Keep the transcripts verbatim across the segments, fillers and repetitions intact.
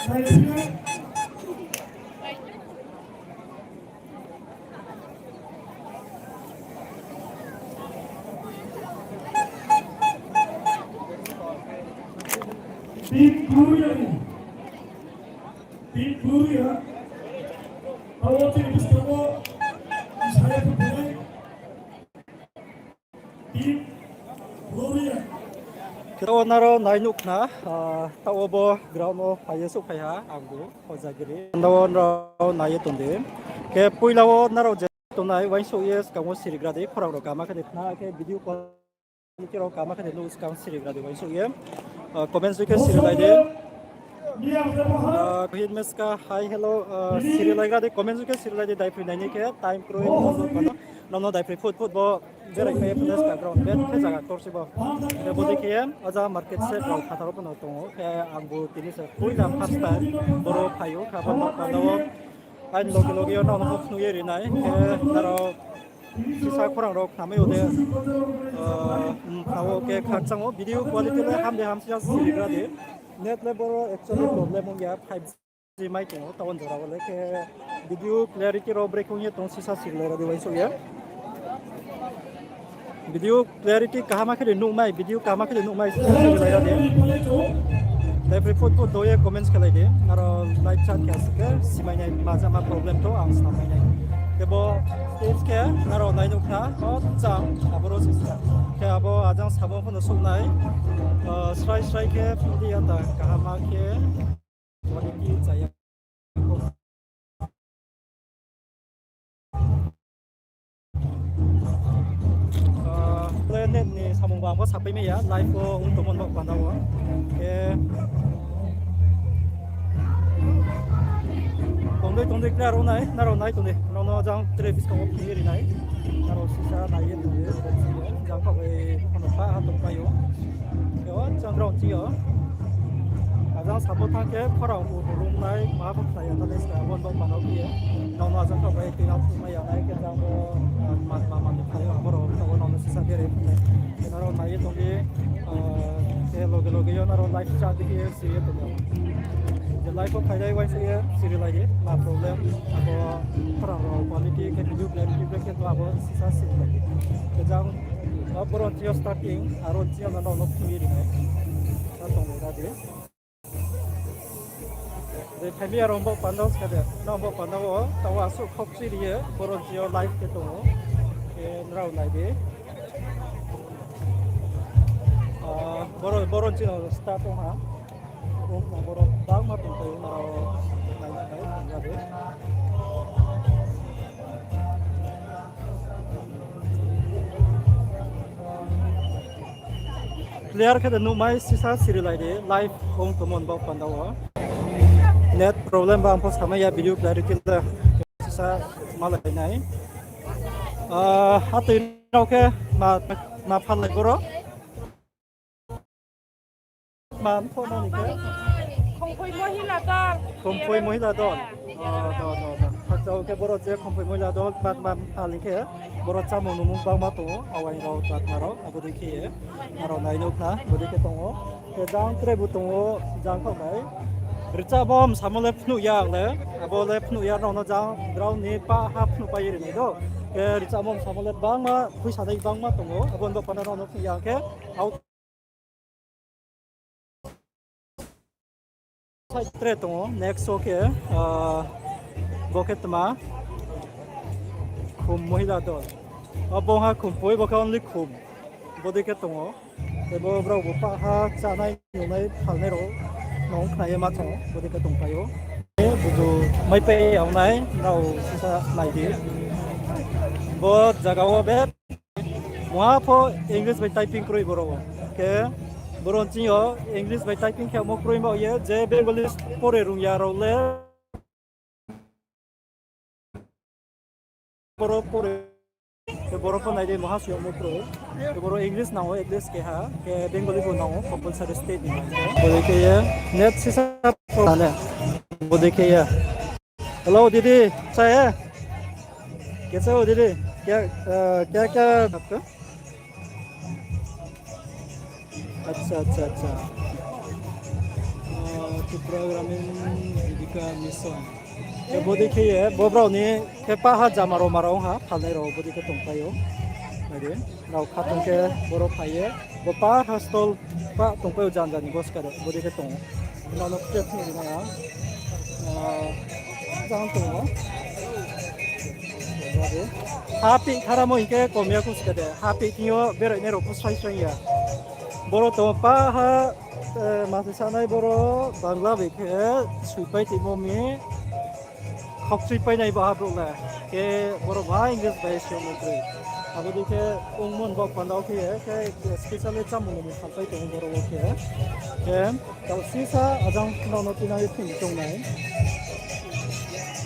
Team Gloria ni. Team Gloria. Taoh chini buskang wo saya phuphunai. Team Gloria. Khe taoh wo nrao nai nuh khna, ah, taoh wo bo ground wo phai ye souhphai ha, ang bo Hojagiri. Taoh wo nrao nai ye tong di. Khe poila wo nrao je tongnai uaingsouh ye skang wo sirigra di, khorang rao kaham khe di khna, khe video call Nike rao kaham khe de nuh skang siri gra di uaingsouh ye. Ah, comment jui khe siri lai di. Ah, Rohit Meska, hi, hello, ah, siri lai gra di, comment jui khe siri lai di, daiphroi nai ni khe time kroi, nono daiphroi phut phut bo berai khe phone ska ground bet khe jaga ktor se bo. Khe bo dei khe ye, oja market se rao phathar wo pho no tong ou, khe ang bo tini se poila first time boro phai ou, khe abo no panda wo. Aini loge loge yo nono pho phnuh ye ri nai, khe nrao sisa khorang rao khnamai yo de, ah, khnao khe khakchang ou, video quality le ham de hamsi ya siri gra di. Net le boro actually problem ong ya, five G mai tong ou, town jora wo le khe video clarity rao break ong ye tong sisa siri lai ra di uaingsouh ye. Video clarity kaham khe de nuhmai, video kaham khe de nuhmai, sisa siri lai ra di. Daiphroi phut phut do ye comments khe lai di. Aro live chat khe asing khe simai nai, ma jama problem tong, ang snam mai nai. Khe bo stage khe nrao nai nuh khna, o chang, aboro sisa. Khe abo ajang samo pho no souh nai. Ah, srai srai khe phnuh di ya ta, kaham khe quality chaya. Ah, planet ni samung bo ang bo sapai mai ya, live wo ong tongmo no panda wo. Khe tongdei tongdei khe aro nai, nrao nai tongdei, nrao no jang tre buskang wo phnuh ye ri nai. Nrao sisa nai ye tong di, jang kha bai pho no pha ha tongpai ou. Khe o chang ground ching yo. Ajang sabo thanng khe khorang bo rung nai, ma bo khnai ya, tale ska abo no panda wo khe ye. Nrao no ajang kha bai tui nang phungmai ya nai khe jang bo, ah, ma, ma, ma ni phai ou, abo rao, abo rao no sisa berai phungnai. Khe nrao nai ye tong di, ah, khe loge loge yo nrao live chat di khe siri ye tong di. Je live wo phai nai uaingsouh ye siri lai di, ma problem, abo khorang rao quality khe video clarity break khe to abo sisa siri lai di. Khe jang, ah, boro ni ching yo starting, aro ni ching yo nrao no phnuh ye ri nai. Sa tong lai ra di. Je phaimi ya rao bo panda wo ska de, nrao bo panda wo, taoh wo asuh khokchi ri ye, boro ni ching yo live khe tong ou. Khe nrao nai di. Ah, boro, boro ni ching yo start ong ha. Ong ha boro bangma tongpai ou, nrao nai nai nai, tong ya de. Clear khe de nuhmai sisa siri lai di, live ong tongmo ni bo panda wo. Net problem ba ang pho samai ya, video clarity le sisa malai nai. Ah, atoi rao khe ma, ma phalai boro. Ma pho no ni khe? Khongphoi Mohila Dol. Khongphoi Mohila Dol. Oh, do, do, do. Khakchang khe boro je Khongphoi Mohila Dol, bat ma phalai khe boro chámung nungmung bangma tong ou, awai rao, bat ma rao, abo dei khe ye. Nrao nai nuh khna, abo dei khe tong ou. Khe jang tre bu tong ou, jang khaoh bai. Rchamo msamo le phnuh ya ang le, abo le phnuh ya, nrao no jang ground ni pah ha phnuh pai ye ri nai do. Khe rchamo msamo le bangma, phuisa dei bangma tong ou, abo ni bo panda nrao no phnuh ya khe, out side tre tong ou, next wo khe, ah, bo khe tma, Khum Mohila Dol. Abo ha Khum poi, bo khe only Khum. Bo dei khe tong ou. Tei bo brao bo pah ha chánai nungnai phalnai rao no khna ye ma tong ou, bo dei khe tongpai ou. Buju maipai yagnai rao sisa nai di. Bo zaga wo be mungha pho English bai typing kroi boro wo. Khe boro ni ching yo English bai typing khe amo kroi bao ye, je Bengali pore rung ya rao le boro pore, khe boro pho nai di, mungha soi yagmo kroi. Khe boro English nang ou, at least keha, khe Bengali bo nang ou, compulsory state ni. Bo dei khe ye, net sisa pro ne. Bo dei khe ye. Hello, didi, acha hai? Kaise ho, didi? Kya, ah, kya, kya aapka? Acha, acha, acha. Ah, Tripura Gramin Jibika Mission. Bodei khe ye bo brao ni khe pah ha jama rao ma rao ong ha, phalnai rao bodei khe tongpai ou. Nai di, rao khatung khe boro phai ye, bo pah ha stall pah tongpai ou, janja ni boska de bodei khe tong ou. Nrao no khe phnuh ri nai ang. Jang tong ou. Hapih tharamo hing khe kom ya kho ska de, hapih thing yo berai nai rao pho srai srai ya. Boro tong pah ha, ma se sanai boro Bangla bai khe suipai timo mi, khokchuipai nai ba ha brouh le. Khe boro ba English bai se ongmo kroi. Abo dei khe ongmo ni baoh panda wo khe ye, khe specially chámung ni salpai tong ou boro wo khe. Khe taoh sisa ajang nrao no tinang ye thing tongnai.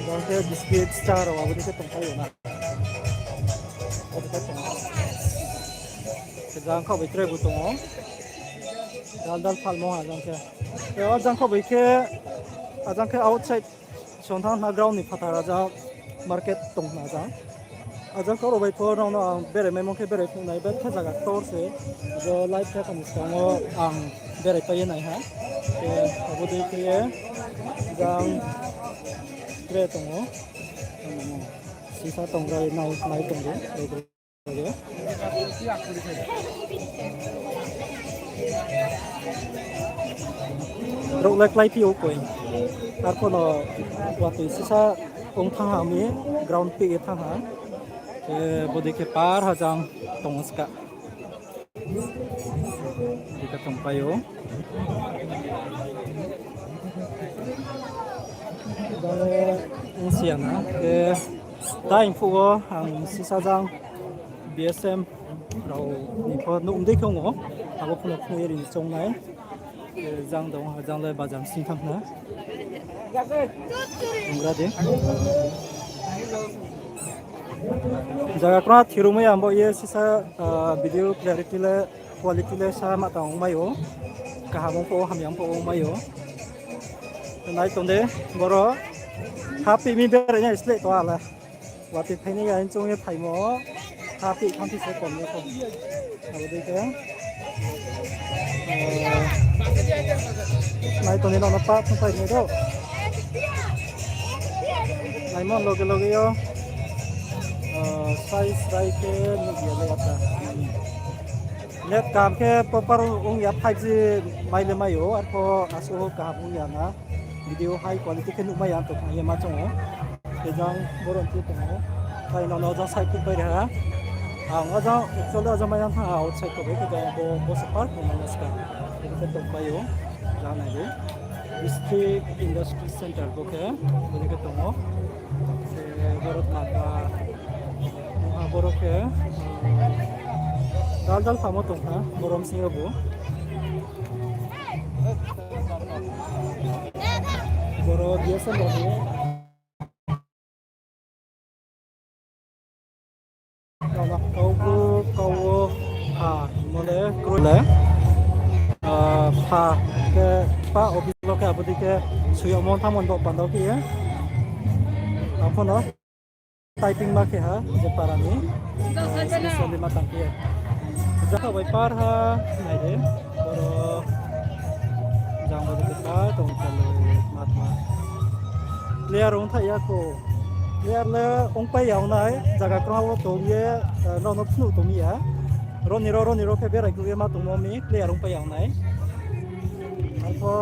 Jang khe biscuit, cha rao abo dei khe tongpai ou na. Abo dei khe tong ou. Khe jang khaoh bai tre bu tong ou. Dal dal phalmo ha jang khe. Khe o jang khaoh bai khe, ajang khe outside song thanng na ground ni phathar ajang market tong na jang. Ajang khe aro bai pho nrao no ang berai maimo khe berai phnuh nai, betha zaga ktor se. Bo live khe tong skang wo ang berai pai ye nai ha. Khe abo dei khe ye jang tre tong ou. Sisa tong rai nai, nai tong ou. Brouh le kláiphi ou koi. Arphuh no watoi sisa ong thanng ha mi, ground peh ye thanng ha. Khe bodei khe par ha jang tong ou ska. Bodei khe tongpai ou. Jang le ongsi ya na. Khe tai phuh wo ang sisa jang B S M rao ni pho nuh mdei khe ong ou. Abo phuh no phnuh ye ri ni choung nai. Jang dong, jang le bazar sing thanng na. Onggra di. Zaga kra thirumai ang bo ye sisa, video clarity le, quality le sa ma tang ongmai ou. Kaham ong pho, hamya ong pho ongmai ou. Nai tong de, boro hapih mi berai nai sleh tong a le. Watoi phainai ya hing choung ye phaimo, hapih thanngphi se kom ye kho. Abo dei khe, nai tong di nrao no pah phnuh pai nai do. Naimo loge loge yo, sai srai khe nuh ya le ata. Net kaham khe proper ong ya, five G mai le mai ou, arpho asuh kaham ong ya na. Video high quality khe nuhmai ya, tong ye ma choung ou. Khe jang boro ni thing tong ou. Tai nrao no jang side khe pai ri ha. Ang o jang actually o jang mai yang thanng ha outside khe bai khe jang bo, bo se park tong nai na ska. Khe tongpai ou. Jang nai di. District Industry Center bo khe, bo ni khe tong ou. Khe boro tma tma, boro khe, dal dal phamo tong kha, boro bsing yo bu. Boro B S N rao ni Kau bu, kau wo, ha, mo le, kroi le. Pha, khe, pha office lo khe, abo dei khe, soi yagmo thanngmo ni baoh panda wo khe ye. Ang pho no, typing ma khe ha, je para ni, specially ma tang khe ye. Jang bai par ha, nai di, boro, jang bai khe par tong khe le, ma tma. Player ong thaih ya kho. Player le ongpai ya ong nai, zaga kroi wo tong ye, nrao no phnuh tong ya. Rao ni rao, rao ni rao khe berai kruh ye ma tongmo mi, player ongpai ya ong nai. Arpho,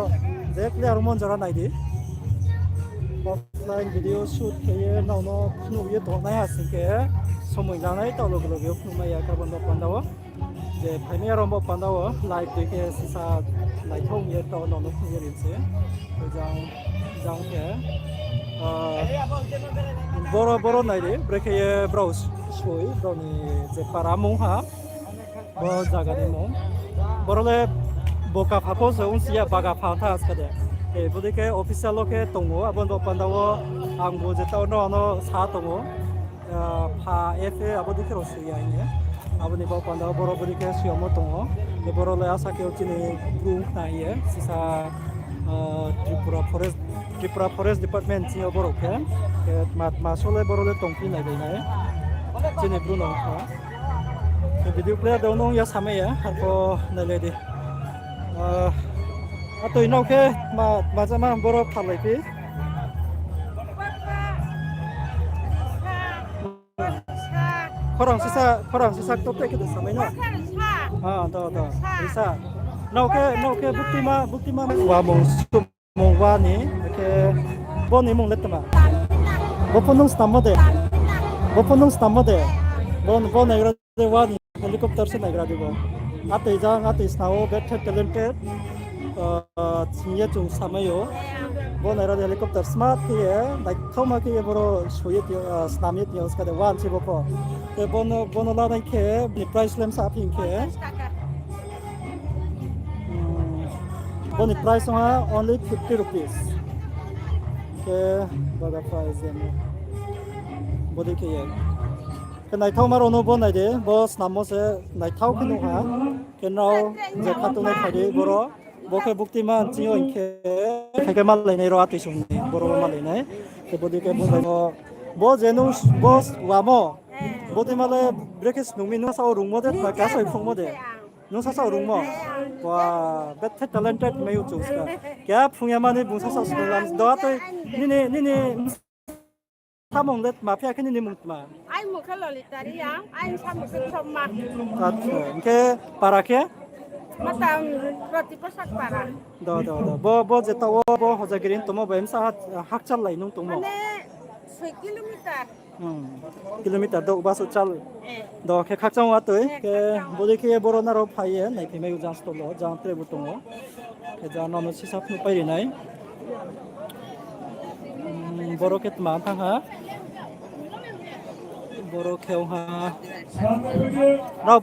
je player ongmo jora nai di. Offline video shoot khe ye nrao no phnuh ye tongnai ha sing khe, somoi lanai taoh loge loge yo phnuhmai ya, khe abo ni baoh panda wo. Je phainai ya rao baoh panda wo live dei khe sisa naithao ye taoh nrao no phnuh ye ri se. Jang, jang khe, boro, boro nai di, brekhe ye brao soi, brao ni je para mung ha, bo zaga ni mung. Boro le Bokapha pho se ongsi ya, Bagapha tha ska de. Bodei khe official wo khe tong ou, abo ni baoh panda wo ang bo je taoh no ano sa tong ou. Pha F A abo dei khe rao soi ya hing ye. Abo ni baoh panda wo boro bodei khe soi yagmo tong ou. Khe boro le asa khe chini bru khna hing ye. Sisa Tripura Forest, Tripura Forest Department chini yo boro khe. Khe tma tma so le boro le tongphi nai bai nai. Chini bru no kha. Khe video player de ong ya samai ya. Arpho nailai di. Atoi nao khe ma, ma jama boro phalai phi. Khorang sisa, khorang sisa to te khe de samai no. Ah, do, do. Sisa. Nao khe, nao khe buktima, buktima. Wa mung, mung wa ni, khe bo ni mung le tma. Bo pho nung snammo de. Bo pho nung snammo de. Bo, bo naigra de wa ni helicopter se naigra de bo. Atoi jang, atoi snao, very talented. Ah, sing ye chung samai ou. Bo naigra de helicopter smart khe ye, naithaoma khe ye boro soi ye tio, ah, snam ye tio ska de wa ni se bo pho. Te bono, bono lanai khe, ni price lem sa phi khe. Hmm, boni price ong ha only fifty rupees. Khe baga price em. Bodi khe ye. Khe naithaoma rao no bo nai de, bo snammo se naithao khe nuh ha. Khe nrao je kha tongnai phai di boro. Bo khe buktima nching yo hing khe, khe khe malai nai rao atoi song ni, boro malai nai. Khe bodi khe bo, bo je nung, bo wamo. Buktima le brekhe snung mi nung sao rungmo de, tma kasoi phungmo de. Nung sasao rungmo? Wa, bethe talented mai ou chung ska. Khe phung ya mani bung sasao snung lam do atoi nini, nini samung le tma phi ya khe nini mung tma? Ai mung khe Lolita Reang, ai samung khe Chokma. Acha, hing khe para khe? Mata, um, Pratiposak para. Do, do, do. Bo, bo je taoh wo, bo Hojagiri tongmo bai bsa ha-, hakchal lai nung tongmo? Mane, soi kilometer. Hmm. Kilometer do bus chal. Eh. Do khe khakchang wa tui, eh, khe khakchang. Bodi khe boro nrao phai ye, nai phai mai ou jang stall wo, jang tre bo tong ou. Khe jang no no sisa phnuh pai ri nai. Hmm, boro khe tma thanng ha. Boro khe ong ha. Rao.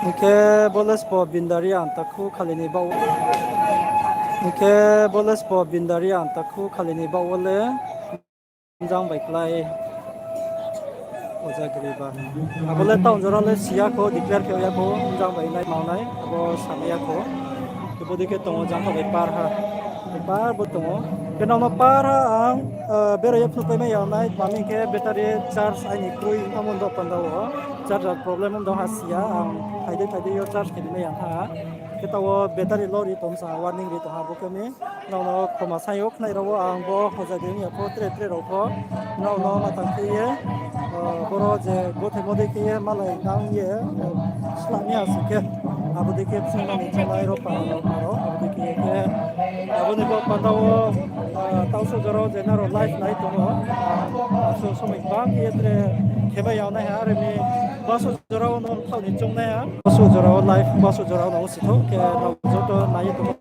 Hing khe bo le sbo Bindari ang takhu khali ni baoh. Hing khe bo le sbo Bindari ang takhu khali ni baoh wo le. Jang bai klái. Hojagiri ba. Abo le town jora le si ya kho, declare khe ya kho, jang bai nai ma nai, abo samai ya kho. Khe bodi khe tong ou jang bai par ha. Par bo tong ou. Khe nrao no par ha ang, eh, berai ye phnuh pai mai ya nai, mami khe battery charge aini kroi, amo do panda wo. Charger problem ong do ha si ya, ang phai dei phai dei yo charge khe di mai ya tha. Khe taoh wo battery low ri tong sa, warning ri tong ha bo khe mi. Nrao no khoma sai yo khnai rao wo ang bo Hojagiri ni ya pho tre tre rao pho. Nrao no ma tang khe ye, eh, boro je gothe mo dei khe ye malai nang ye, eh, sla mi asi khe. Abo dei khe sing nang ni chalai rao pa rao pa rao. Abo dei khe ye khe, abo ni bo panda wo, eh, tausu jora wo je nrao live nai tong ou. Tausu somoi bang ye tre khe bai yag nai ha, are mi basu jora wo no thao ni choung nai ha. Basu jora wo live, basu jora wo no si thou khe nrao joto nai ye tong ou.